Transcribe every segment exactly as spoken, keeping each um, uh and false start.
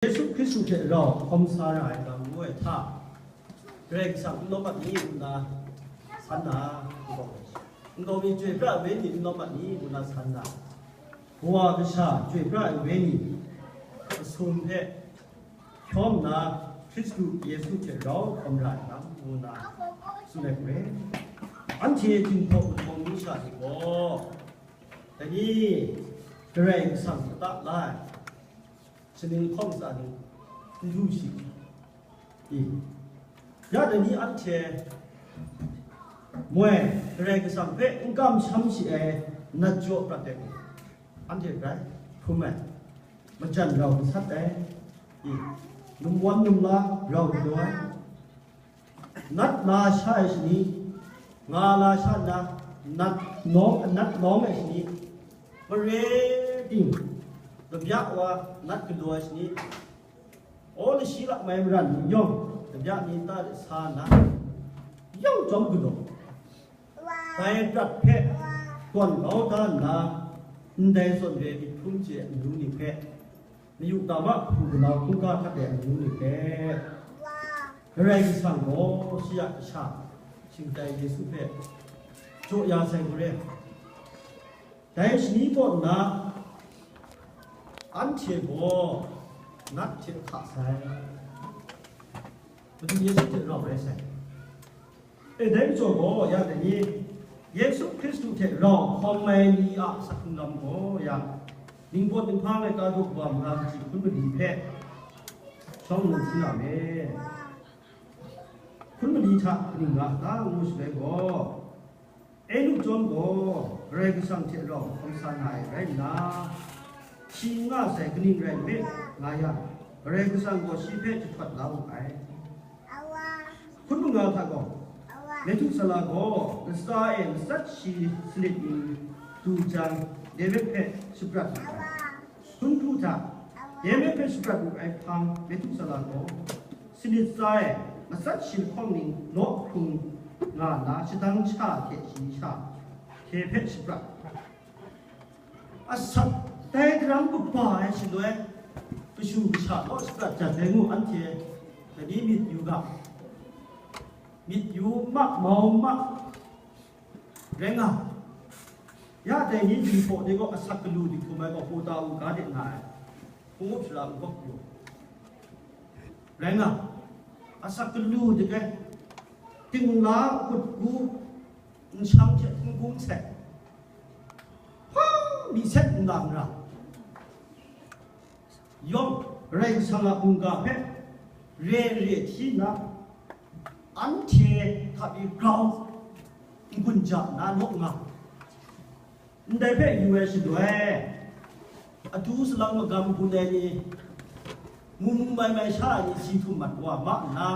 Yesu Hkristu hte rau hkawm sa ra ai lam ngu ai hta, Karai Kasang n lawm mat ni ngu nna san na, nkau mi chyoi pra ai wenyi n lawm mat ni ngu nna san na, Kawa Kasha chyoi pra ai wenyi masum hpe hkyawm nna, Hkristu Yesu hte rau hkawm ra ai lam ngu nna tsun ai hpe, anhte Jinghpaw wuhtawng masha ni gaw, dai ni Karai Kasang lata la ai, shaning hkawng tsa ni n du shi i? Ya dai ni anhte moi Karai Kasang hpe n kamsham shi ai nat jaw prat ai ni, anhte grai hkrum ai, majan rau gasat ai i? Numwan numla rau galaw ai, nat la sha ai shani, nga la sha nna, nat nawng, nat nawng ai shani, mare ting, kabya wa nat galaw ai shani, aw lashi lakmai maran ni yawng, kabya ni ta de sa nna, yawng chyawm galaw, dai prat hpe tawn kau da nna, ndai zawn re myit hkrum chye ai amyu ni hpe, mayu ta ma hku kanau hkungga hkat ai amyu ni hpe, Karai Kasang gaw shi a Kasha, shingtai Yesu hpe jaw ya sai hku re. Dai shani kaw nna, anhte gaw nat hte hka sai, Madu Yesu hte rau rai sai. E, dai majaw gaw, ya dai ni, Yesu Hkristu hte rau hkawm ai ni a asak hkrung lam gaw, ya, ningpawt ninghpang ai ka daw wa mara kaji hpun mali hpe shawng nnan si na me. Hpun mali hta kaning nga ta ngu shaloi gaw, Enoch chyawm gaw Karai Kasang hte rau hkawm sa na ai rai nna, shi n nga sai kaning rai nme nga yang, Karai Kasang gaw shi hpe jahtawt la wu ai. Hpun manga hta gaw, Mehtusala gaw latsa e matsat shi sanit ning du jang, David hpe shaprat wu ai. Hpun hta, David hpe shaprat wu ai hpang Mehtusala gaw, sanit tsa e matsat shi lahkawng ning naw hkrung nga nna, shadang sha hte shayi sha hte hpe shaprat. Asak dai daram kaba ai shaloi, kashu kasha kaw shaprat jat ai ngu, anhte dai ni myit yu ga, myit yu ma, mau ma, rai nga. Ya dai ni Jinghpaw ni gaw asak galu dik hkum ai gaw, Pawta u ga de nga ai, hpung up sara n gawk pru. Rai nga, asak galu dik ai, ting la, kut gu, nshang hte n-gung sek, hpa mi sek n lang ra. Yawng, Karai Kasang a mungga hpe re re hti nna, anhte hkap i grau n-gun ja nna naw nga. Ndai hpe yu ai shaloi, adu salang magam gun ai ni, mu mu mai mai sha ai ni si htum mat wa ma nna,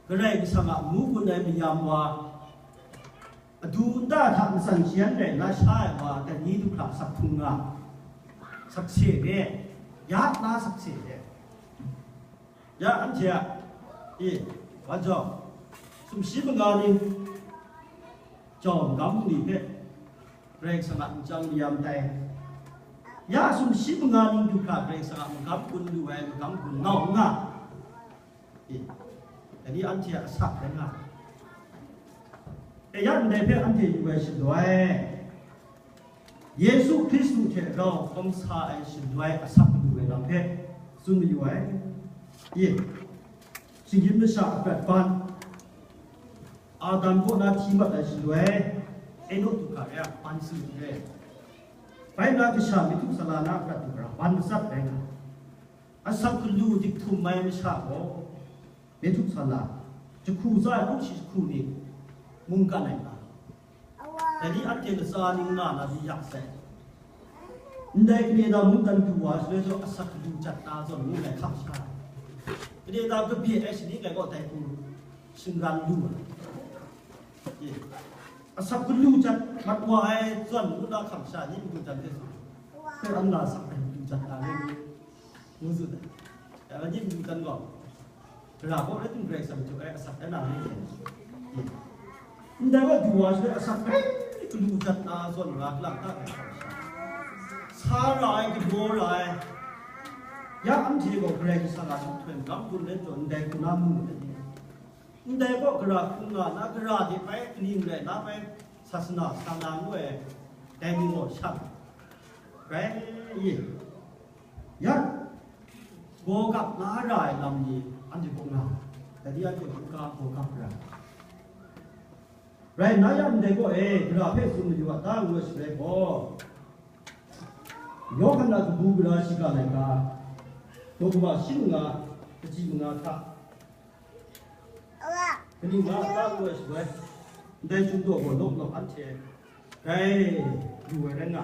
Karai Kasang a ngu gun ai mayam wa, adu nta hta matsan shayan rai na sha ai wa, dai ni du hkra sak htung nga, sakse re, ya na sakse re. Ya anhte a, e, wa jau, sumshi manga ning jau magam ni hpe Karai Kasang a nchyang mayam tai. Ya sumshi manga ning du hkra Karai Kasang a magam gun lu ai magam gun nau n nga. E, dai ni anhte a asak rai nga. E, ya ndai hpe anhte yu ai shaloi, Yesu Hkristu hte rau hkawm sa ai shaloi asak lu ai lam hpe tsun mayu ai. Ye, shinggyim masha a prat ban, Adam kaw na hti mat ai shaloi, Enok du hkra re ai, ban sing re. Bai na kasha Mehtusala na a prat du hkra ban matsat rai nga. Asak galu dik htum ai masha gaw, Mehtusala, jahku tsa ai hpung shi jahku ni mungkan ai nga. Dai ni anhte latsa ning nga na di yak sai. Ndai kade na mungkan du wa shaloi zaw, asak galu jat na zawn ngu ai hkam sha ai. Kade na kabye ai shani ngai gaw dai hku shingran lu ai. Ye. Asak galu jat mat wa ai zawn ngu na hkam sha ni matu jan hte su. Hpe an na asak galu jat na le ngu. Ngu tsun ai. Ya, ni matu jan gaw, Tara kaw rai tim Karai Kasang jaw ai asak ai na ni hte. Ndai wa du wa shaloi asak ai galu jat na zawn ra lang ta ai. Sa ra ai, galaw ra ai, Ya anhte gaw Karai Kasang a myihtoi lam gun let tawn ndai hku na mu ai. Ndai gaw gara hkrum nga na, gara de bai, kaning rai na bai, sasana sa na ngu ai, dai ni gaw shan rai ye. Ya, gaw gap na ra ai lam ni anhte kaw nga, dai ni anhte hkrum ga gaw gap ra. Rai nna ya ndai gaw e, gara hpe tsun mayu a ta ngu ai shaloi gaw, Yawhan a kabu gara shiga laika, daw kaba shi manga, kaji manga hta, kaning nga a ta ngu ai shaloi, ndai Chyum daw gaw lawk lawk anhte rai lu ai rai nga,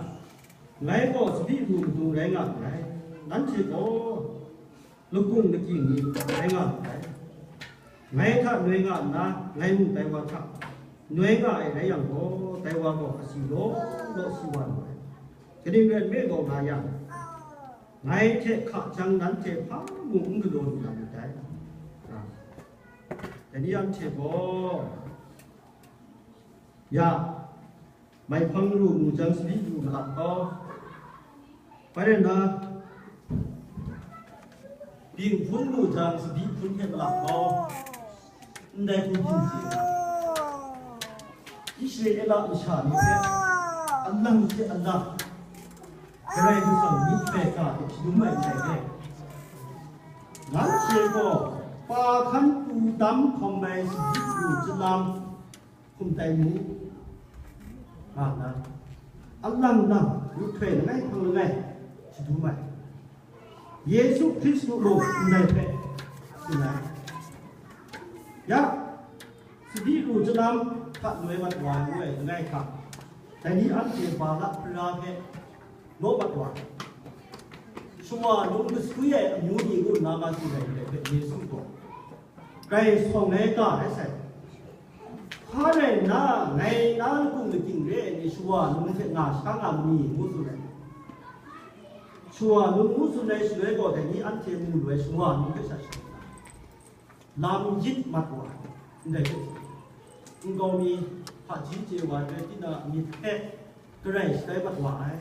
ngai gaw tsabyi lu madung rai nga nngai, nanhte gaw lakung lakying ni rai nga nngai. Ngai hta noi nga nna, ngai mung dai wa hta noi nga ai rai yang gaw, dai wa gaw asi law law si wa lu ai. Kaning rai nme law nga yang, ngai hte hka jang nanhte hpa mung n galaw lu na myit dai. Dai ni anhte gaw, ya, maihpang ru mu jang, tsabyi ru malap kau. Bai rai nna, binghpun mu jang, tsabyi hpun hte malap kau. Ndai hku byin chye nga, Israela masha ni hpe alang hte alang Karai Kasang myit hpe ga hte shadum ai ndai hpe, nanhte gaw pa hkan pru dam hkawm ai tsabyi ru chyalam hkum tai mu, nga nna, alang lang myihtoi langai hpang langai shadum ai, Yesu Hkristu mung ndai hpe tsun ai. Ya, tsabyi ru chyalam hta noi mat wa ai ngu ai langai hta, dai ni anhte Balak hpara hpe naw mat wa ai. Shawa num gasui ai amyu ni ngu nna ma tsun ai ndai hpe Yesu gaw, Grai sawng ai ga rai sai. Hpa rai nna, ngai na lakung lakying re ai ni shawa num hte nga sha nga ma ni, ngu tsun ai. Shawa num ngu tsun ai shaloi gaw, dai ni anhte mu lu ai shawa num hpe sha sha lam yit mat wa ai, ndai hte, nkau mi hpaji chye wa ai tinang a myit hpe garai shatai mat wa ai.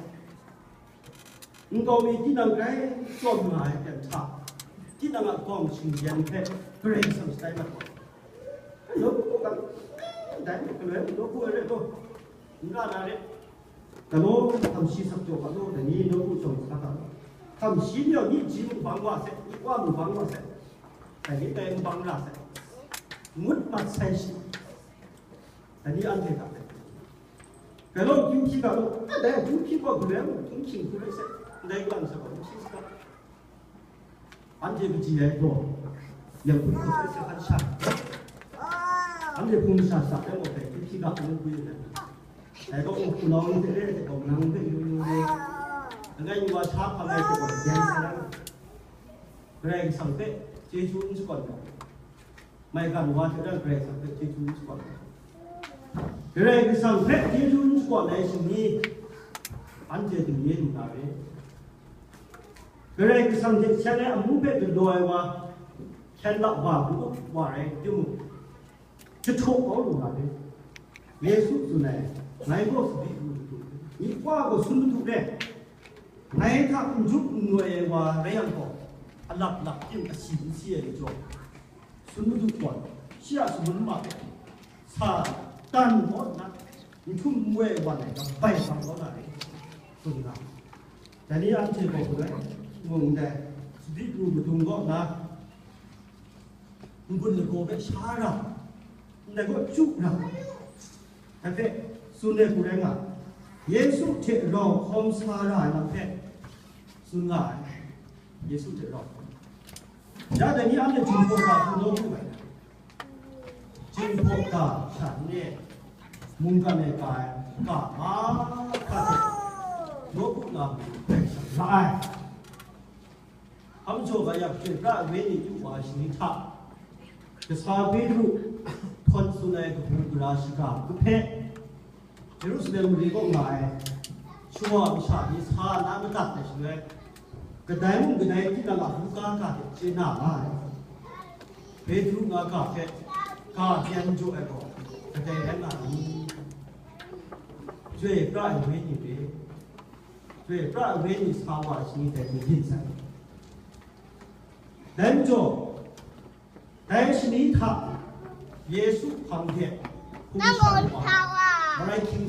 Nkau mi tinang grai tsawm nga ai ten hta, tinang a gawng shingyan hpe Karai Kasang shatai mat wa ai. Nawku kaw kan, dai, galoi nawku ai rai gaw, n ra na ret. Galaw, htam shi sak jaw ga law, dai ni nawku shawng sa ga law. Htam shi ni gaw, ni ji mung bang wa se, ni wa mung bang wa se, dai ni dai mung bang ra se, ngut mat sai shi. Dai ni anhte hta hpe, galaw, hkying hpyi ga law, a dai hkying hpyi gaw, galoi mung hkying hpyi hku rai se, ndai kalang sa gaw, n hpyi saga. Anhte kaji ai gaw, yang hpun hpun sai sa hkan sha. Anhte hpung masha sa ai gaw, dai hkying hpyi ga, n hpyi ai. Dai gaw, hpunau ni hte re ai hte gaw, nang hpe yu yu re. Langai mi wa sha hpang ai hte gaw, yen sai na. Karai Kasang hpe chyeju n shakawn gaw, maigan wa hte rau Karai Kasang hpe chyeju n shakawn ai. Karai Kasang hpe chyeju n shakawn ai shani, anhte dingye lu na re. Karai Kasang hte seng ai amu hpe galaw ai wa, hkyen la wa bu wa rai timung, jahtaw kau lu na re. Yesu tsun ai, ngai gaw tsabyi ru madu, myi wa gaw sun madu re. Ngai hta n jup n ngoi ai wa rai yang gaw, alap lap tim asi n si ai majaw, sun madu gaw, shi a shangun ma hpe sa dan kaw nna, n htum n woi ai wa lai kabai bang kaw na rai, tsun nga. Dai ni anhte gaw galoi mung ndai, tsabyi ru madung kaw nna, n-gun lagaw hpe sha ra, ndai gaw chyu ra, dai hpe tsun ai hku rai nga, Yesu hte rau hkawm sa ra ai lam hpe tsun nga ai. Yesu hte rau. Ya dai ni anhte Jinghpaw ga hku naw lu ai. Jinghpaw ga sha ni e mungkan e ga ai ga mahkra hte nawku na matu hpe sha la ai. Hpa majaw ga yang, Chyoi pra ai Wenyi yu wa ai shani hta, kasa Petru htawn tsun ai kabu gara shiga kahpe, Yerusalem mare kaw nga ai shawa masha ni sa na madat ai shaloi, kadai mung kadai tinang a hkungga ga hte chye na nga ai. Petru nga ga hpe ga byan jaw ai gaw kadai rai nga ai ni? Chyoi pra ai Wenyi re, Chyoi pra ai Wenyi sa wa ai shani dai hte yin sai. Dai majaw, dai shani hta Yesu hpang hte hpung shang wa, Marai Hkying